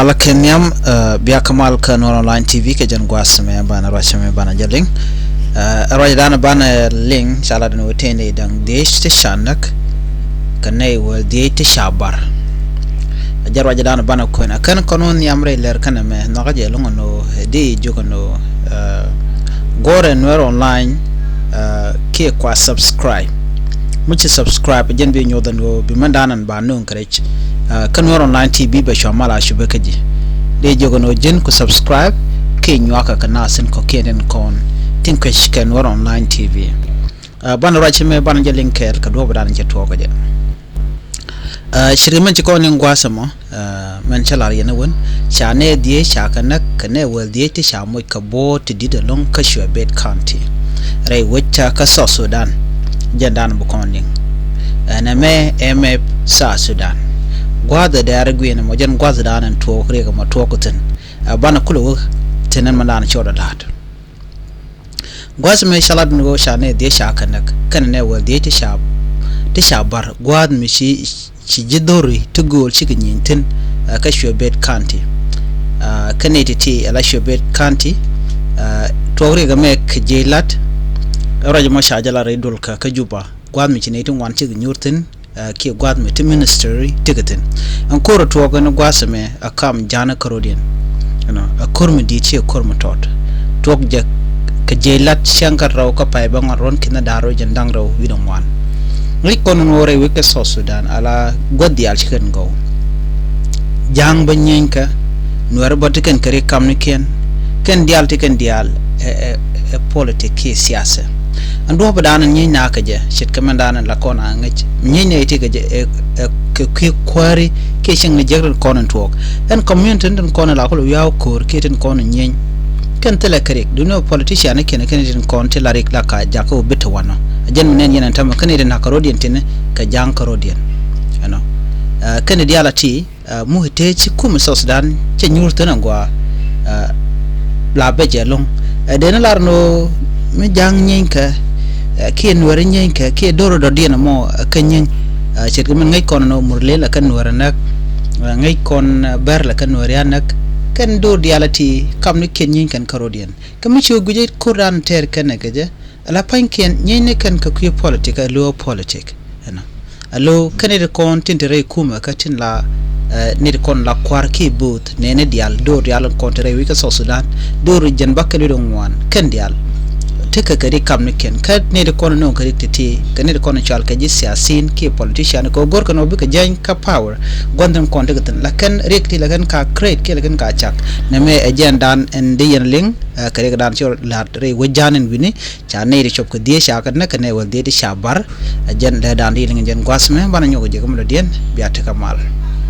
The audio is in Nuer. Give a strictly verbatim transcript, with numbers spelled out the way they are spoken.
Ala kɛ nhiam, eh, bia kä mal kä Nuɛr Online T V kɛ jɛn gua̱a̱th mɛ banɛ ruac mɛ banɛ jɛ liŋ. Eh, ruac danɛ banɛ liŋ ca la dɛn wä tëë ni da̱ŋ dhiec ti ca näk kɛ nɛy wäl dhiec ti ca bar. Jɛ ruac danɛ banɛ kuɛn a kɛn kɔn wä nhiam rɛy lɛr kɛnɛ mɛ nhɔkä jɛ loŋ ɛn wä di jiök ɛn wä, eh, guɔrɛ Nuɛr Online, eh, kiɛ kua subscribe. Mi ci subscribe jɛn bi nyuɔth ɛn wä bi mɛn danɛ ba nuŋ kɛ rɛc. Ah, kä Nuɛr Online T V bɛ cua mal a cupɛ kä ji̱. Dee jiök ɛn ɣöö ji̱n ku subscribe kiɛ nyuakä kɛ naath tin kɔ̱kiɛn tin kɔn tin kuec kɛ Nuɛr Online T V. Ah, banɛ ruac mɛ banɛ jɛ liŋ kɛɛl kɛ duɔ̱ɔ̱p danɛ jɛ tuɔɔk kɛ jɛ. Ah, ce̱tkɛ mɛn ci kɔn liŋ gua̱a̱th ɛmɔ, ah, mɛn cä lar yɛn ɛ wän ca nɛy dhiec ca kɛ näk kɛ nɛy wäl dhiec ti ca moc kɛ buɔ̱ɔ̱t ti di̱t ɛlɔ̱ŋ kä Shuɛ Bet County rɛy wec ca kä South Sudan. Jɛn danɛ bi kɔn liŋ ɛn ɛmɛ M F South Sudan. Gua̱a̱th ɛ dɛɛr ɛ guiɛn ɛmɔ jɛn gua̱a̱th danɛ ɛn tuɔɔk riɛk ɛmɔ tuɔɔk kä thi̱n. Ɛ banɛ kulɛ wä thi̱n ɛn mɛ danɛ cɔɔd ɛ la̱a̱t. Gua̱a̱th mɛ ca lat ni ɣöö ca nɛy dhiec ca kɛ näk kɛnɛ nɛy wäl dhiec ti ca ti ca bar gua̱a̱th mi ci ci ji̱ dho̱ri ti gööl cikɛ nyieny thi̱n, ah, kä Shuɛ Bet County. Ah, kä nɛy ti ti ala Shuɛ Bet County, ah, tuɔɔk riɛk ɛmɛ kɛ jiɛc lat. Ruac ɛmɔ ca jɛ lat rɛy duɔl kä kä Juba gua̱a̱th mi ci nɛy ti ŋuan cikɛ nyuur thi̱n, ah, kiɛ gua̱a̱th mi ti ministry tikɛ thi̱n. Ɛn ko̱r ɛ tuɔɔk ɛn gua̱a̱th ɛmɛ a kam ja̱a̱n kä rɔ̱diɛn. You know, a ko̱r mi di̱i̱t ci a ko̱r mi tɔt. Tuɔk jɛ kɛ jiɛc lat cäŋ kä rɛw kä pay bä ŋɔt ruɔ̱n ki̱n da̱r rɛw jɛn da̱ŋ rɛw wi̱cdɛ ŋuan. Ŋäc kɔn in wä rɛy wec kä South Sudan ala gua̱th diaal ci kɛn gɔw. Ja̱a̱ŋ bä nyieeny kä Nuɛr bä ti kɛn kɛ ri kamnikiɛn kɛn diaal ti kɛn diaal ɛ, ɛ, ɛ politik kiɛ siasa. Ɛn duɔ̱ɔ̱p dan in nyieeny na kɛ jɛ ce̱tkɛ mɛn dan in la kɔn a ŋäc nyieeny na iti kɛ jɛ ɛ, ɛ kɛ kui̱ kuääri kiɛ cieŋ ni jiäk rin kɔn in tuɔɔk. Ɛn community tin kɔn in la kulɛ wiaw ko̱o̱r kiɛ tin kɔn in nyieeny. Kɛn thilɛ kɛ rik duundɛ politician ni kiɛn kɛn tin kɔn ti la rik la ka jakä wä bit ti wanɔ. A jɛn mi nɛn yɛn ɛn tämɛ kɛn itin nakä ro̱diɛn tin kɛ ja̱a̱ŋ kä ro̱diɛn. Ɛnɔ. Ɛ, kɛn diaal a ti, ɛ, muhi tëë ci kumɛ South Sudan cɛ nyuur thi̱n agua, ɛ, la bɛ jɛ lo̱ŋ. Ɛ, dee ni lar ni ɣöö mi ja̱a̱ŋ nyieeny kɛ, ɛ, kiɛ Nuɛri nyieeny kɛ kiɛ do̱r dɔ̱diɛn ɛmɔ, ɛ, kä nyieeny. Ɛ, ce̱tkɛ min ŋäc kɔn ni ɣöö Murle la kɛ Nuɛri näk, ɛ, ŋäc kɔn, ɛ, Bɛr la kɛ Nuɛri a näk. Kɛn do̱r diaal a ti kamnikiɛn nyieeny kɛn kä ro̱diɛn. Kä mi ci wä guic ɛ ko̱r dan tɛɛr kɛn ɛ kɛ jɛ. Ala pa̱nykiɛn nyieeny ni kɛn kɛ kui̱ politik ɛ lo̱o̱ politik. Ɛnɔ. Alo kɛn nɛy ti kɔn tin te rɛy kumɛ kä tin la, ɛ, nɛy ti kɔn la kua̱r kiɛ bo̱o̱th nɛɛni diaal do̱r diaal in kɔn te rɛy wec kä South Sudan. Do̱r jɛn bä kɛn wi̱cdɛ ŋuan kɛn diaal. Tekɛ kɛ ri kamnikiɛn kä nɛy ti kɔn nööŋ kɛ ri ti̱ti̱ kɛ nɛy ti kɔn cual kɛ ji̱ siasin kiɛ politician kɛ ɣöö go̱rkɛ nɔ bikɛ jäny kä power. Gua̱n thi̱n kɔn tekɛ thi̱n la kɛn riɛk ti la kɛn ka create kiɛ la kɛn ka cak. Nɛmɛ ɛ jɛn dan ɛn di yɛn liŋ, ɛ, kɛ riɛk dan ci rɔ la̱t rɛy wec ja̱a̱n ɛn wi̱ni. Ca nɛy ti cop kɛ dhiec ca kɛ näk kɛ nɛy wäl dhiec ti ca bar. Ɛ jɛn lɛ dan di liŋ jɛn gua̱a̱th mɛ banɛ nyɔk jɛ kɛ mi dɔ̱diɛn bia tekɛ mal.